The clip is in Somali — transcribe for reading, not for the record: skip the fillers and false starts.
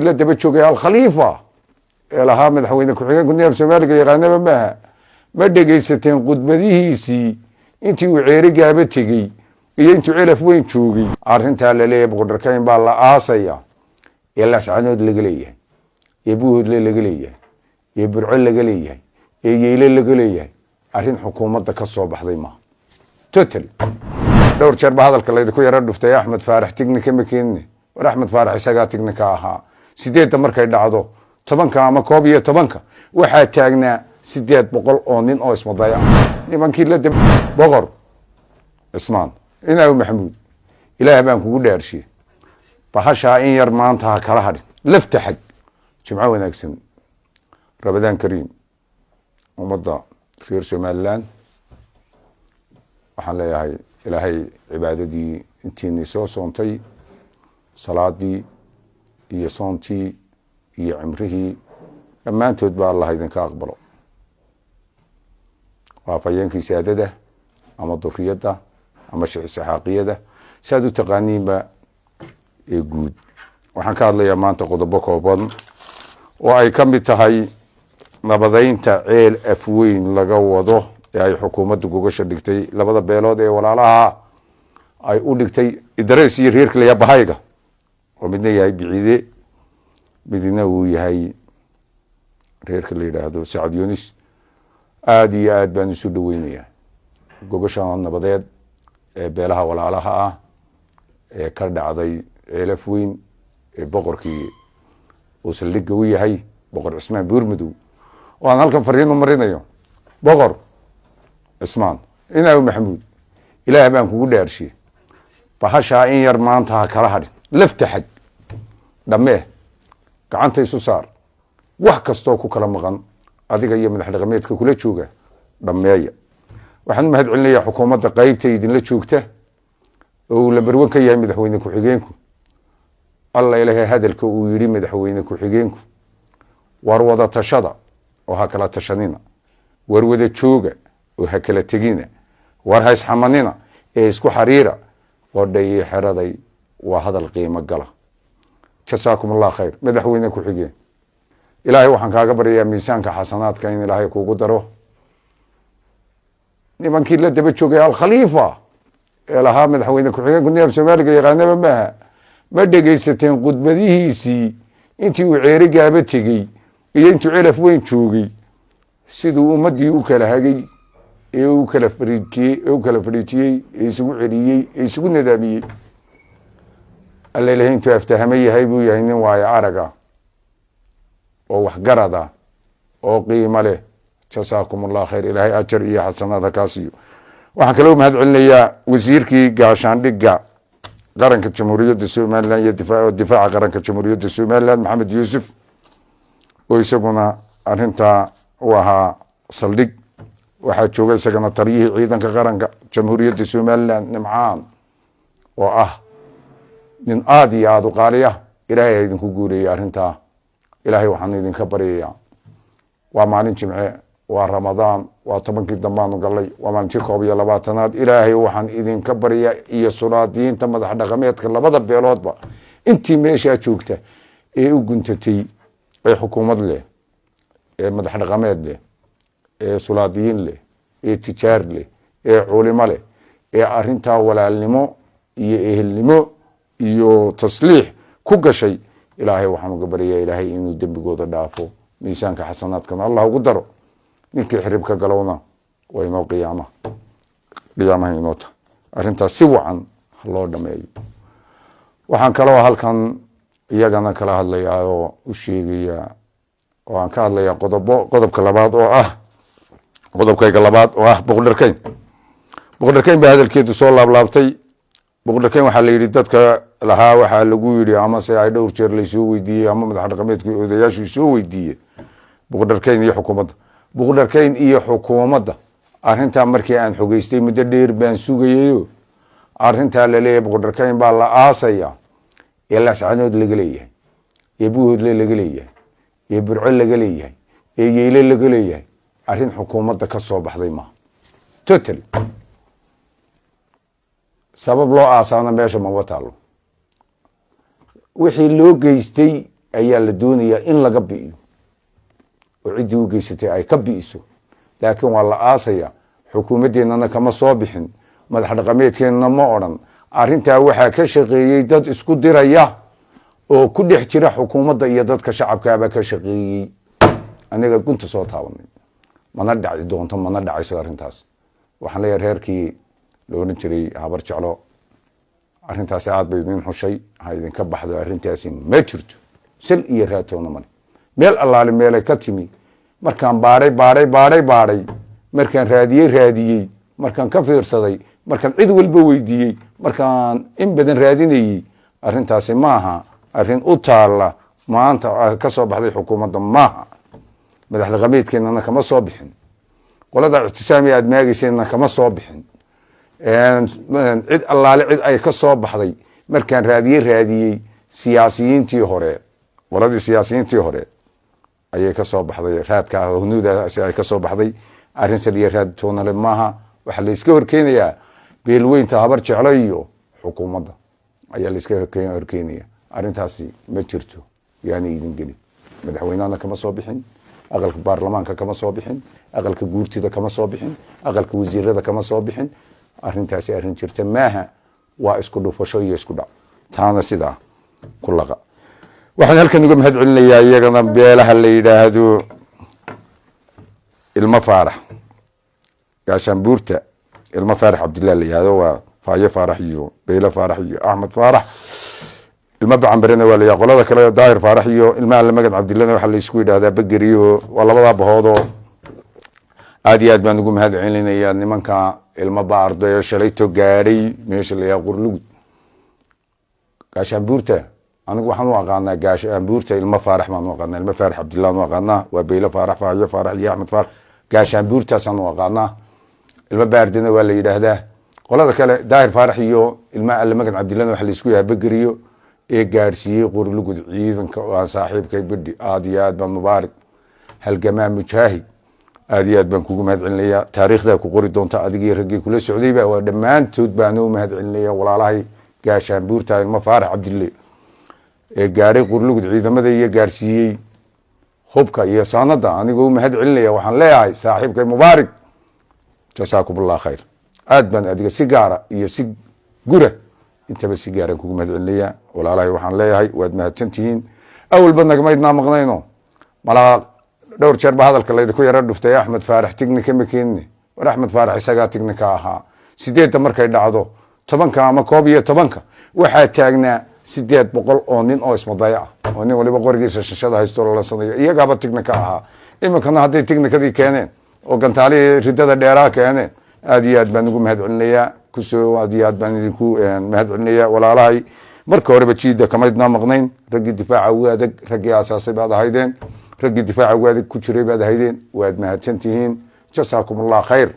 La daba joogay Alkhaliifa ee lahaa madaxweyne ku-xigeenku neef Soomaaliga yaqaanaba maaha. Ma dhegaysateen khudbadihiisii intii uu Ceeri Gaaba tegey iyo intuu Celaf Weyn joogay? Arrintaa laleeyahay Boqordharkayn baa la aasaya ee Laascanood laga leeyahay, ee Buuhoodle laga leeyahay, ee Burco laga leeyahay, ee Yeyle laga leeyahay, arrin xukuumadda ka soo baxday maaha totally. Dhowr jeer baa hadalka laydinku yaro dhuftay. Axmed Faarax tignika ma keenine. War, Axmed Faarax isagaa tignika ahaa. 8-da markay dhacdo, 10-ka ama 11-ka, waxaa taagnaa 800 oo nin oo ismadaya, nimankii la dab. Boqor Cismaan Inaaw Maxamuud, Ilaah baan kugu dhaarshiye, bahashaa in yar maanta ha kala hadhin lafta xag. Jimco wanaagsan, Ramadaan kariim. Ummadda reer Somaliland waxaan leeyahay, Ilaahay cibaadadii intiinii soo soontay, salaadii iyo soontii iyo cimrihii, dhammaantood ba Allah idinka aqbalo. Waa afhayeenkii saadada ama duriyadda ama shixsaxaaqiyada, si aad u taqaaniinba, ee guud. Waxaan ka hadlayaa maanta qodobo kooban oo ay ka mid tahay nabadeynta Ceel Afweyn laga wado ee ay xukuumadda gogasha dhigtay, labada beelood ee walaalaha ay u dhigtay, Idrees iyo reerka layaa Bahayga, oo midna yahay Biciide, midna uu yahay reerka la yidhaahdo Sacad Yunis. Aada iyo aad baan isu dhaweynayaa gogasha nabadeed ee beelaha walaalaha ah ee ka dhacday Ceelaf Weyn, ee boqorkii uu saldhigga u yahay, Boqor Cismaan Buurmadow, oo aan halkan fariin u marinayo. Boqor Cismaan Inaaw Maxamuud, Ilaah baan kugu dhaarshiye, bahashaa in yar maanta ha kala hadhin lafta xag. Dhammee, gacanta isu saar. Wax kastoo ku kala maqan, adiga iyo madax dhaqameedka kula jooga, dhammeeya. Waxaan u mahad celinayaa xukuumadda qeybta idinla joogta oo uu lambarwan ka yahay madaxweyne ku-xigeenku. Alla ilahay, hadalka uu yidhi madaxweyne ku-xigeenku, "War wada tashada oo ha kala tashanina, war wada jooga oo ha kala tegina, war ha isxamanina ee isku xariira," qodhay iyo xeraday, waa hadal qiimo gala. Jasaakum Allah khayr, madaxweyne ku-xigeen. Ilaahay waxaan kaaga baryayaa miisaanka xasanaadka in Ilaahay kugu daro. Nimankii la daba joogay Alkhaliifa ee lahaa madaxweyne ku-xigeenku neef Soomaaliga yaqaanaba maaha, ma dhegaysateen khudbadihiisii intii uu Ceeri Gaaba tegey iyo intuu Celaf Weyn joogay, siduu ummaddii u kala hagay ee u kala fariijiyey, ee u kala fadhiijiyey, ee isugu celiyey, ee isugu nadaamiyey? Alla ilahay, intuu aftahamo yahay buu yahay nin waayo araga oo waxgarada oo qiimo leh. Jasaakum Allah khayr, Ilaahay ajar iyo xasanaad ha kaa siiyo. Waxaan kaloo mahad celinayaa wasiirkii gaashaandhigga qaranka Jamhuuriyadda Somaliland iyo difaaca qaranka Jamhuuriyadda Somaliland, Maxamed Yuusuf, oo isaguna arrintaa u ahaa saldhig. Waxaa jooga isagana taliyihii ciidanka qaranka Jamhuuriyadda Somaliland, Nimcaan, oo ah nin aada iyo aada u qaali ah. Ilaahay ha idinku guuleeyay arrintaa. Ilaahay waxaan idinka baryayaa, waa maalin Jimce, waa Ramadaan, waa 10-kii dambaanu galay, waa maalintii 21-aad. Ilaahay waxaan idinka baryaa, iyo sulaadiinta madax dhaqameedka labada beeloodba, intii meeshaa joogta ee u guntatay, ee xukuumad leh, ee madax dhaqameed leh, ee sulaadiyiin leh, ee tijaar leh, ee culimo leh, ee arrintaa walaalnimo iyo ehelnimo iyo tasliix ku gashay, Ilaahay waxaan uga baryayaa Ilaahay inuu dembigooda dhaafo, miisaanka xasanaadkana Allah ugu daro. Ninkii xirib ka galowna waa inoo qiyaama, qiyaamaha inoo tahay. Arrintaas si wacan ha loo dhameeyo. Waxaan kaloo halkan iyagana kala hadlayaa oo u sheegayaa oo aan ka hadlayaa qodobo, qodobka labaad oo ah, qodobkayga labaad oo ah Boqordharkayn. Boqordharkayn baa hadalkeedu soo laablaabtay. Boqordharkayn waxaa la yidhi, dadka lahaa waxaa lagu yidhi, ama se ay dhowr jeer laysoo weydiiyey, ama madax dhaqameedku odayaashu soo weydiiyey, Boqordharkayn iyo xukuumadda, Boqordharkayn iyo xukuumadda. Arrintaa markii aan xogeystay, muddo dheer baan sugayayo. Arrintaa laleeyahay Boqordharkayn baa la aasaya ee Laascanood laga leeyahay, ee Buuhoodle laga leeyahay, ee Burco laga leeyahay, ee Yeyle laga leeyahay, arrin xukuumadda ka soo baxday maaha totally. Sabab loo aasaana meesha maba taalo. Wixii loo geystay Ayaa la doonayaa in laga bi'iyo oo ciddii u geysatay ay ka bi'iso, laakiin waa la aasaya. Xukuumaddeennana kama soo bixin, madax dhaqameedkeennana ma odhan. Arrintaa waxaa ka shaqeeyey dad isku diraya oo ku dhex jira xukuumadda iyo dadka shacabkaabaa ka shaqeeyey. Aniga gunta soo taabanay, mana dhaci doonto, mana dhacayso arrintaas. Waxaan leeyahay reerkii la odhan jiray Habar Jeclo, arrintaasi aad bay idin xushay, ha idinka baxdo. Arrintaasi ma jirto, sal iyo raatoona male. Meel allaale meelay ka timi markaan baadhay, baadhay, baadhay, baadhay, markaan raadiyey, raadiyey, markaan ka fiirsaday, markaan cid walba weydiiyey, markaan in badan raadinayey, arrintaasi maaha arrin u taalla maanta ka soo baxday xukuumadda, maaha. Madax dhaqameedkeennana kama soo bixin, qolada Ictisaami aad maagayseenna kama soo bixin. Cid allaale cid ay ka soo baxday markaan raadiyey, raadiyey, siyaasiyiintii hore, qoladii siyaasiyiintii hore ayay ka soo baxday. Raadka hunuudaasi ay ka soo baxday arrin saliya raad toonale maaha. Waxaa la iska horkeenayaa beelweynta Habar Jeclo iyo xukuumadda ayaa la iska horkeenaya. Arrintaasi ma jirto, yaana idin gelin. Madaxweynahana kama soo bixin, aqalka baarlamaanka kama soo bixin, aqalka guurtida kama soo bixin, aqalka wasiirada kama soo bixin. Arrintaasi arrin jirta maaha, waa isku dhufasho iyo isku dhac. Taana sidaa ku laqa. Waxaan halkan uga mahad celinayaa iyagana beelaha la yidhaahdo Ilmo Faarax, Gaashaanbuurta Ilmo Faarax Cabdillah la yihahdo, waa Faayo Faarax iyo Beylo Faarax iyo Axmed Faarax. Ilmo Bacanberena waa la yidhaha. Qolada kale, Daahir Faarax iyo ilmaha Lamagad Cabdillana waxaa laysku yidhahdaa Begeriyo. Waa labadaa bahoodoo aad iyo aad baan ugu mahad celinayaa nimanka Ilmo Baardayo shalayto gaadhay meesha la yidhaha Qurlugud. Gaashaanbuurta anigu waxaan u aqaanaa Gaashaanbuurta Ilmo Faarax baan u aqaanaa, Ilmo Faarax Cabdillah u aqaanaa. Waa Beylo Faarax, Faayo Faarax iyo Axmed Faarax. Gaashaanbuurtaasaan u aqaanaa. Ilmo Baardina waa la yidhaahdaa. Qolada kale, Daahir Faarax iyo ilmaha Allamagad Cabdillana waxa laisku yahaa Begeriyo, ee gaadhsiiyey Qurlugud ciidanka oo aan saaxiibkay Bidhi. Aad iyo aad baan, Mubaarak, halgamaa mujaahid, aad iyo aad baan kugu mahad celinayaa. Taariikhdaa ku qori doonta adigii raggii kula socdayba. Waa dhammaantood baan u mahad celinaya walaalahay Gaashaanbuurta Ilmo Faarax Cabdille ee gaadhay Qurlugud ciidamada iyo gaadhsiiyey hubka iyo saanada. Anigoo u mahad celinaya waxaan leeyahay saaxiibkay Mubaarak, jasaakum Allah khayr. Aad baan adiga si gaara iyo si gura intaba si gaaran kugu mahad celinaya. Walaalahay waxaan leeyahay waad mahadsantihiin. Awalba nagamaydnaa maqnayno, malaa dhowr jeer ba hadalka laydinku yaro dhuftay. Axmed Faarax tignika ma keenine. War Axmed Faarax isagaa tignika ahaa. 8-da markay dhacdo, 10-ka ama 11-ka, waxaa taagnaa 800 oo nin oo ismadaya ah oo nin waliba qorigiisa shashada haysto lalansanayo. Iyagaaba tignika ahaa. Iminkana hadday tignikadii keeneen oo gantaalihii ridada dheeraa keeneen, aad iyo aad baan ugu mahad celinayaa. Kusoo aad iyo aad baan idinku mahad celinayaa walaalahay. Marka horeba jiida kamaydnaa maqnayn. Raggii difaaca ugu adag, raggii aasaasay baad ahaydeen, raggii difaaca ugu adag ku jiray baad ahaydeen. Waad mahadsan tihiin, jasaakum Allah khayr.